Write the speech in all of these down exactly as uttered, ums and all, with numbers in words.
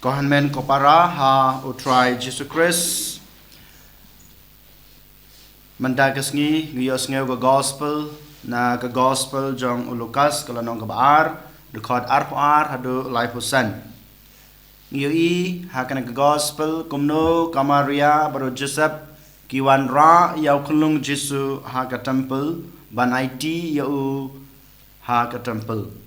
Ko hynmen ko para ha U Trai Jisu Khrist. Mynta ka sngi ngi ïohsngew ka gospel na ka gospel jong u Lukas ka lynnong kaba ar, dkhot arphew ar haduh laiphew san. Ngi ïohi ha kane ka gospel kumno ka Maria bad u Joseph ki wanrah ïa u khunlung Jisu ha ka temple ban aiti ïa u ha ka temple.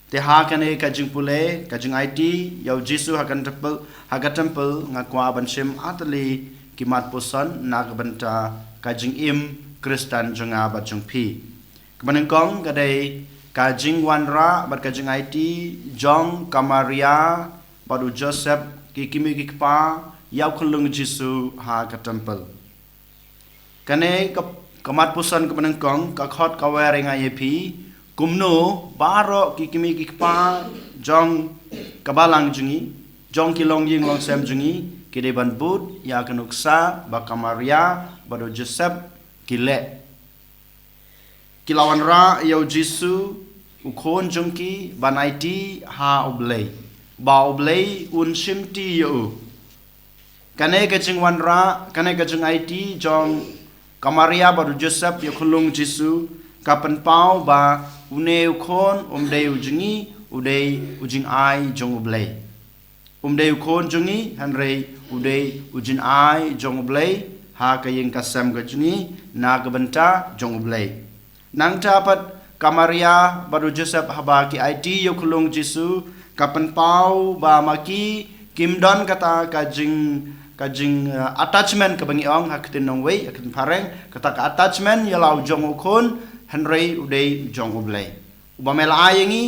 Te ha kane ka jingpule, ka jingaiti ïa u Jisu ha ka temple, ha ka temple, nga kwah ban shim artylli ki mat puson na ka bynta ka jingim Khristan jong nga bad jong phi. Kaba nyngkong ka dei ka jingwanrah bad ka jingaiti jong ka Maria bad u Joseph, ki kmie ki kpa, ïa u khunlung Jisu ha ka temple. Kane ka, ka mat puson kaba nyngkong ka khot ka wer ïa nga ïa phi, kumno baroh ki kmie ki kpa jong ka balang jong ngi, jong ki longïing longsem jong ngi, ki dei ban bud ïa ka nuksa ba ka Maria bad u Joseph ki leh. Ki la wanrah ïa u Jisu, u khun jong ki, ban aiti ha U Blei, ba U Blei un shimti ïa u. Kane ka jingwanrah, kane ka jingaiti jong ka Maria bad u Joseph ïa u khunlung Jisu, ka pynpaw ba une u khun um dei u jong ngi, u dei u jingai jong U Blei. Um dei u khun jong ngi, hynrei u dei u jingai jong U Blei ha ka ïing ka sem ka jong ngi na ka bynta jong U Blei. Nangta pat ka Maria bad u Joseph haba ki aiti ïa u khunlung Jisu, ka pynpaw ba ma ki kim don kata ka jing, ka jing, eh, attachment kaba ngi ong ha ka ktien nongwei, ha ka ktien phareng, kata ka attachment ïa la u jong u khun, hynrei u dei u jong U Blei. Uba me la ai ïa ngi,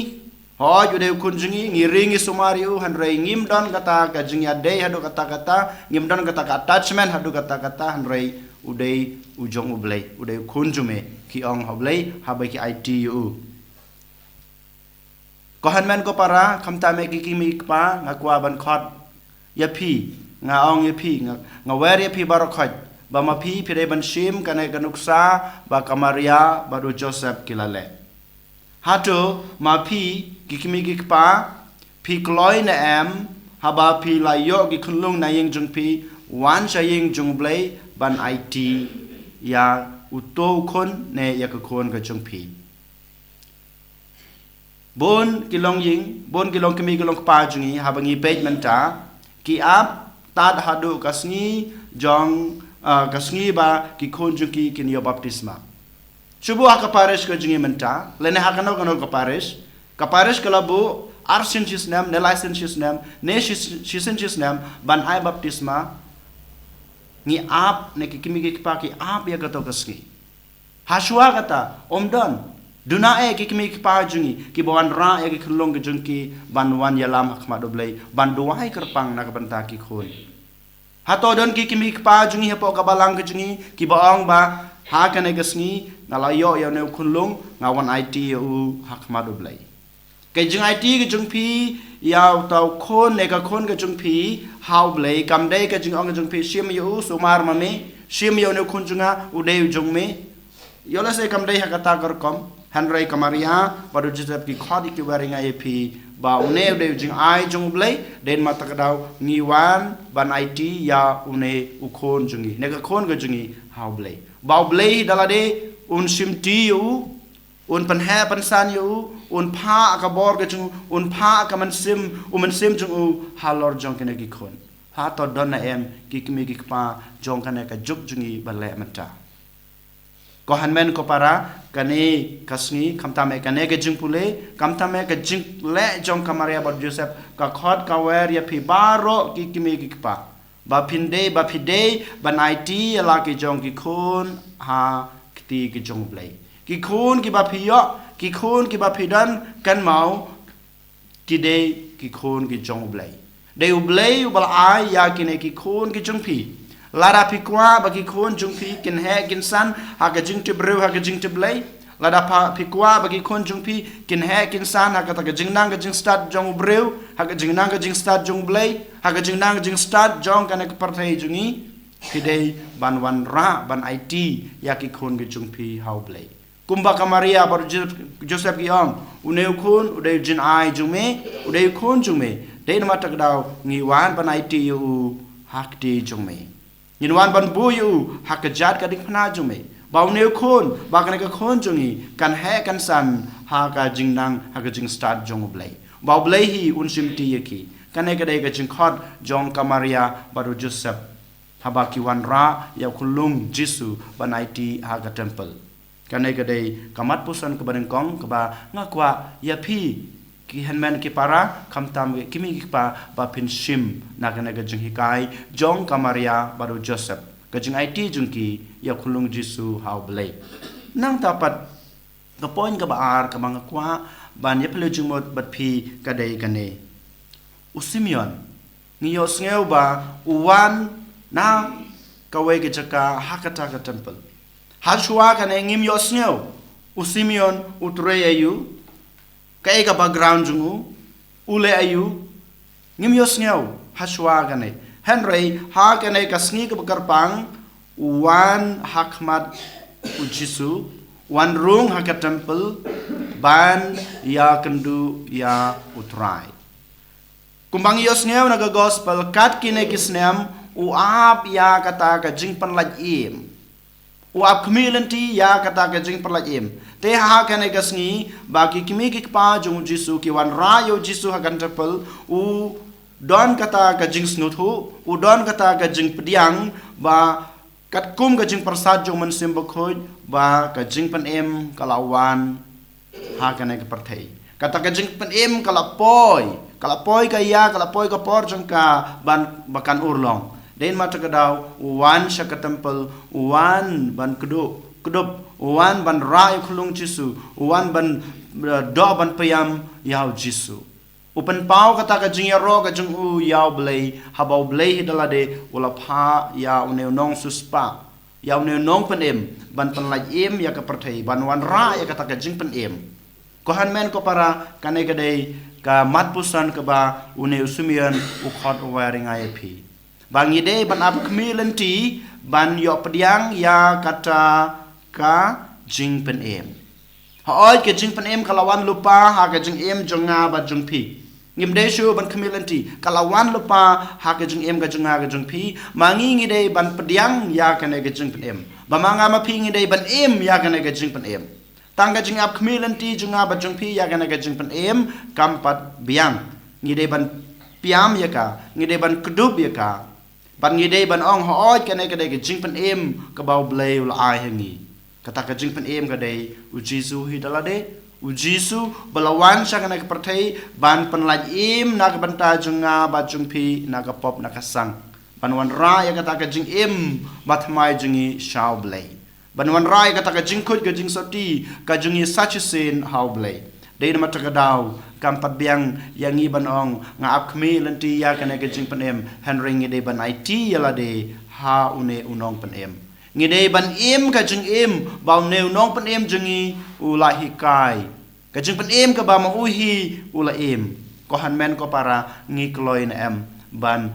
hooid u dei u khun jong ngi, ngi ri ngi sumar ïa u, hynrei ngim don kata ka jingïadei haduh katta katta, ngim don kata ka attachment haduh katta katta, hynrei u dei u jong U Blei, u dei u khun jong me, ki ong ha U Blei haba ki aiti ïa u. Ko hynmen ko para, khamtam eh ki kmie ki kpa, nga kwah ban khot ïa phi, nga ong ïa phi, nga, nga wer ïa phi baroh khoit, ba ma phi phi dei ban shim kane ka nuksa ba ka Maria bad u Joseph ki la leh. Hato ma phi ki kmie ki kpa, phi kloi ne em haba phi la ïoh ki khunlung na ïing jong phi wan sha ïing jong U Blei ban aiti ïa uto u khun ne ïa ka khun ka jong phi? Bun ki longïing, bun ki longkmie ki longkpa jong ngi haba ngi peit mynta, ki ap tad haduh ka sngi jong, ah, ka sngi ba ki khun jong ki kin ïoh baptisma. Shu buh ha ka parish ka jong ngi mynta, lane ha kano kano ka parish, ka parish ka la buh ar sien shi snem, ne lai sien shi snem, ne shi, shi sien shi snem ban ai baptisma. Ngi ap, ne ki kmie ki kpa ki ap ïa kato ka sngi. Hashwa kata, ym don. Duna eh ki kmie ki kpa jong ngi kiba wanrah ïa ki khunlung ki jong ki ban wan ïalam ha khmat U Blei, ban duwai kyrpang na ka bynta ki khun. Hato don ki kmie ki kpa jong ngi hapoh ka balang ka jong ngi kiba ong ba, ha kane ka sngi nga la ïoh ïa une u khunlung, nga wan aiti ïa u ha khmat U Blei? Ka jingaiti ka jong phi ïa uta u khun ne ka khun ka jong phi ha U Blei, kam dei ka jingong ka jong phi, shim ïa u, sumar ma me, shim ïa une u khun jong nga, u dei u jong me. Ïoh lehse kam dei ha kata ka rukom, hynrei ka Maria bad u Joseph ki khot ïa ki wer ïa nga ïa phi ba une u dei u jingai jong U Blei, dei ma kata ka daw ngi wan ban aiti ïa une u khun jong ngi, ne ka khun ka jong ngi ha U Blei, ba U Blei da lade un shimti ïa u, un pynheh pynsan ïa u, un phah ka bor ka jong u, un phah ka mynsiem, u mynsiem jong u halor jong kine ki khun. Hato don ne em ki kmie ki kpa jong kane ka juk jong ngi ba leh mynta? Ko hynmen ko para, kane ka sngi, khamtam eh kane ka jingpule, khamtam eh ka jingleh jong ka Maria bad u Joseph, ka khot ka wer ïa phi baroh ki kmie ki kpa, ba phin dei, ba phi dei ban aiti ïa la ki jong ki khun ha kti ki jong U Blei. Ki khun kiba phi ïoh, ki khun kiba phi don, kynmaw, ki dei ki khun ki jong U Blei. Dei U Blei uba la ai ïa kine ki khun ki jong phi. Lada phi kwah ba ki khun jong phi kin heh kin san ha ka jingtip briew, ha ka jingtip Blei, lada phi kwah ba ki khun jong phi kin heh kin san ha kata ka jingnang ka jingstad jong u briew, ha ka jingnang ka jingstad jong U Blei, ha ka jingnang ka jingstad jong kane ka pyrthei jong ngi, phi dei ban wanrah, ban aiti ïa ki khun ki jong phi ha U Blei. Kumba ka Maria bad u Jo-, Joseph ki ong, une u khun u dei u jingai jong me, u dei u khun jong me. Dei namar kata ka daw ngi wan ban aiti ïa u ha ka kti jong me. Ngin wan ban buh ïa u ha ka jait ka diengphna jong me. Ba une u khun, ba kane ka khun jong ngi, kan heh kan san ha ka jingnang, ha ka jingstad jong U Blei. Ba U Blei hi un shimti ïa ki. Kane ka dei ka jingkhot jong ka Maria bad u Joseph. Haba ki wanrah ïa u khyllung Jisu ban aiti ha ka temple. Kane ka dei ka mat puson kaba nyngkong kaba nga kwah ïa phi ki hynmen ki para, khamtam ki kmie ki kpa, ba phin shim na kane ka jinghikai jong ka Maria bad u Joseph, ka jingaiti jong ki ïa u khyllung Jisu ha U Blei. Nangta pat, ka point kaba ar kaba nga kwah ban ïapyllait jingmut bad phi ka dei kane. U Simeon, ngi ïohsngew ba u wan na kawei ka jaka ha kata ka temple. Hashwa kane ngim ïohsngew u Simeon u trei aïu, kaei ka background jong u, u leh aïu, ngim ïohsngew hashwa kane. Hynrei ha kane ka sngi kaba kyrpang, u wan ha khmat u Jisu, wan rung ha ka temple, ban ïakynduh ïa U Trai. Kumba ngi ïohsngew na ka gospel, kat kine ki snem, u ap ïa kata ka jingpynlait im. U ap khmih lynti ïa kata ka jingpynlait im. Te ha kane ka sngi, ba ki kmie ki kpa jong u Jisu ki wanrah ïa u Jisu ha ka temple, u don kata ka jingsngewthuh, u don kata ka jingpdiang, ba katkum ka jingpyrsad jong u Mynsiem Bakhuid, ba ka jingpynim ka la wan ha kane ka pyrthei. Kata ka jingpynim ka la poi, ka la poi ka ïa, ka la poi ka por jong ka ban ba kan urlong. Dei namar kata ka daw u wan sha ka temple, u wan ban kdup, kdup, u wan ban rah ïa u khyllung Jisu, u wan ban, eh, doh ban pynïam ïa u Jisu. U pynpaw kata ka jingïaroh ka jong u ïa U Blei, haba U Blei hi da lade u la phah ïa une u nongsiewspah, ïa une u nongpynim, ban pynlait im ïa ka pyrthei, ban wanrah ïa kata ka jingpynim. Ko hynmen ko para, kane ka dei ka mat puson kaba une u Simeon u khot u wai ring ïa phi. Ba ngi dei ban ap khmih lynti, ban ïoh pdiang ïa kata ka jingpynim. Hooid, ka jingpynim ka la wan lypa ha ka jingim jong nga bad jong phi. Ngim dei shuh ban khmih lynti, ka la wan lypa ha ka jingim ka jong nga ka jong phi. Ma ngi ngi dei ban pdiang ïa kane ka jingpynim. Ba ma nga ma phi ngi dei ban im ïa kane ka jingpynim. Tang ka jingap khmih lynti jong nga bad jong phi ïa kane ka jingpynim kam pat biang. Ngi dei ban pynïam ïa ka, ngi dei ban kdup ïa ka. Bad ngi dei ban ong, hooid, kane ka dei ka jingpynim kaba U Blei u la ai ha ngi. Kata ka jingpynim ka dei u Jisu hi da lade, u Jisu ba la wan sha kane ka pyrthei ban pynlait im na ka bynta jong nga bad jong phi, na ka pop na ka sang. Ban wanrah ïa kata ka jingim bathymmai jong ngi sha U Blei. Ban wanrah ïa kata ka jingkhuid ka jingsoti ka jong ngi sa shisien ha U Blei. Dei namar kata ka daw kam pat biang ïa ngi ban ong nga ap khmih lynti ïa kane ka jingpynim, hynrei ngi dei ban aiti ïa lade ha une u nongpynim. Ngi dei ban im ka jingim ba une u nongpynim jong ngi u la hikai. Ka jingpynim kaba ma u hi u la im. Ko hynmen ko para, ngi kloi ne em ban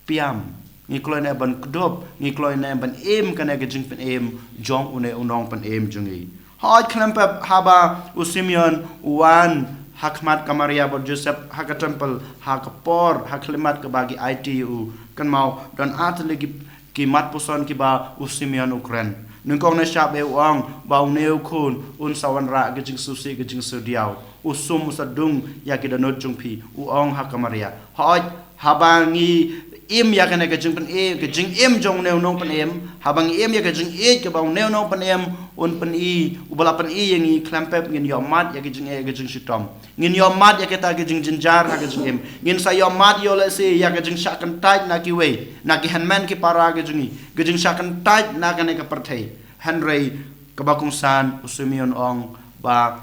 pynïam, ngi kloi ne em ban kdup, ngi kloi ne em ban im kane ka jingpynim jong une u nongpynim jong ngi. Hooid, khlem pep haba u Simeon u wan ha khmat ka Maria bad Joseph ha ka temple, ha ka por, ha ka khyllipmat kaba ki aiti ïa u, kynmaw don ar tylli ki, ki mat puson kiba u Simeon u kren. Nyngkong ne shah bha u ong ba une u khun un sa wanrah ka jingsngewsih ka jingsngewdiaw. U sum u sa dung ïa ki dohnud jong phi, u ong ha ka Maria. Hooid, haba ngi im ïa kane ka jingpynim, ka jingim jong une u nongpynim, haba ngi im ïa ka jingïeit kaba une u nongpynim un pyni, uba la pyni ïa ngi, khlem pep ngin ïohmad ïa ka jingeh, ka jingshitom. Ngin ïohmad ïa kata ka jingjynjar ha ka jingim. Ngin sa ïohmad ïoh lehse ïa ka jingshah kyntait na kiwei, na ki hynmen ki para ka jong ngi, ka jingshah kyntait na kane ka pyrthei. Hynrei kaba kongsan u Simeon u ong ba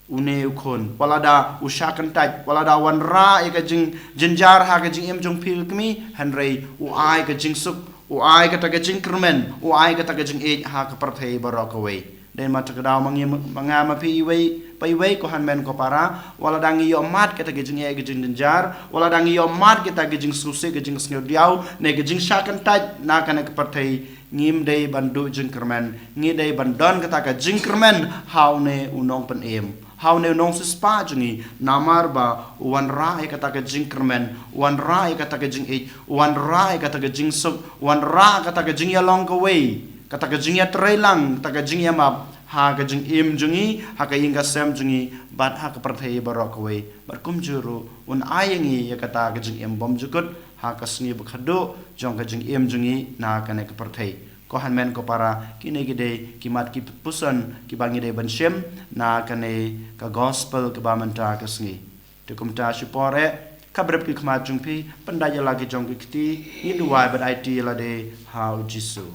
une u khun, wat lada u shah kyntait, wat lada wanrah ïa ka jingjynjar ha ka jingim jong phi ka kmie, hynrei u ai ka jingsuk, u ai kata ka jingkyrmen, u ai kata ka jingïeit ha ka pyrthei baroh kawei. Dei namar kata ka daw ma ngi, ma nga ma phi iwei pa iwei, ko hynmen ko para, wat lada ngi ïohmad kata ka jingeh ka jingjynjar, wat lada ngi ïohmad kata ka jingsngewsih ka jingsngewdiaw, ne ka jingshah kyntait na kane ka pyrthei, ngim dei ban duh jingkyrmen, ngi dei ban don kata ka jingkyrmen ha une u nongpynim. ha une u nongsiewspah jong ngi, namar ba u wanrah ïa kata ka jingkyrmen, u wanrah ïa kata ka jingïeit, u wanrah ïa kata ka jingsuk, u wanrah kata ka jingïalong kawei, kata ka jingïatreilang, kata ka jingïamap ha ka jingim jong ngi, ha ka ïing ka sem jong ngi, bad ha ka pyrthei baroh kawei. Bad kumjuh ruh un ai ïa ngi ïa kata ka jingim bymjukut ha ka sngi bakhadduh jong ka jingim jong ngi na kane ka pyrthei. Ko hynmen ko para, kine ki dei ki mat ki puson kiba ngi dei ban shim na kane ka gospel kaba mynta ka sngi. Te kumta, shipor eh, khapbrip ki khmat jong phi, pyndait ïa la ki jong ki kti, ngin duwai bad aiti ïa lade ha u Jisu.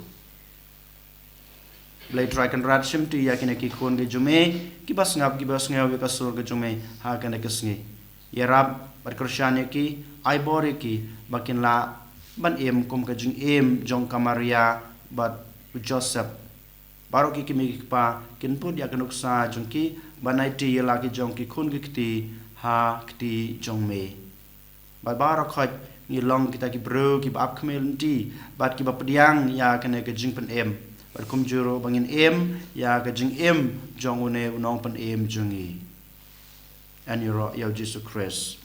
Blei Trai Kynrad, shimti ïa kine ki khun ki jong me kiba sngap, kiba sngew ïa ka sur ka jong me ha kane ka sngi. Ïarap bad kyrshan ïa ki, ai bor ïa ki ba kin lah ban im kum ka jingim jong ka Maria bad u Joseph. Baroh ki kmie ki kpa kin put ïa ka nuksa jong ki ban aiti ïa la ki jong ki khun ki kti ha kti jong me. Bad baroh khoit ngi long kita ki briew kiba ap khmih lynti bad kiba pdiang ïa kane ka jingpynim. Bad kumjuh ruh ba ngin im ïa ka jingim jong une u nongpynim jong ngi. Yn ïaroh ïa u Jisu Khrist.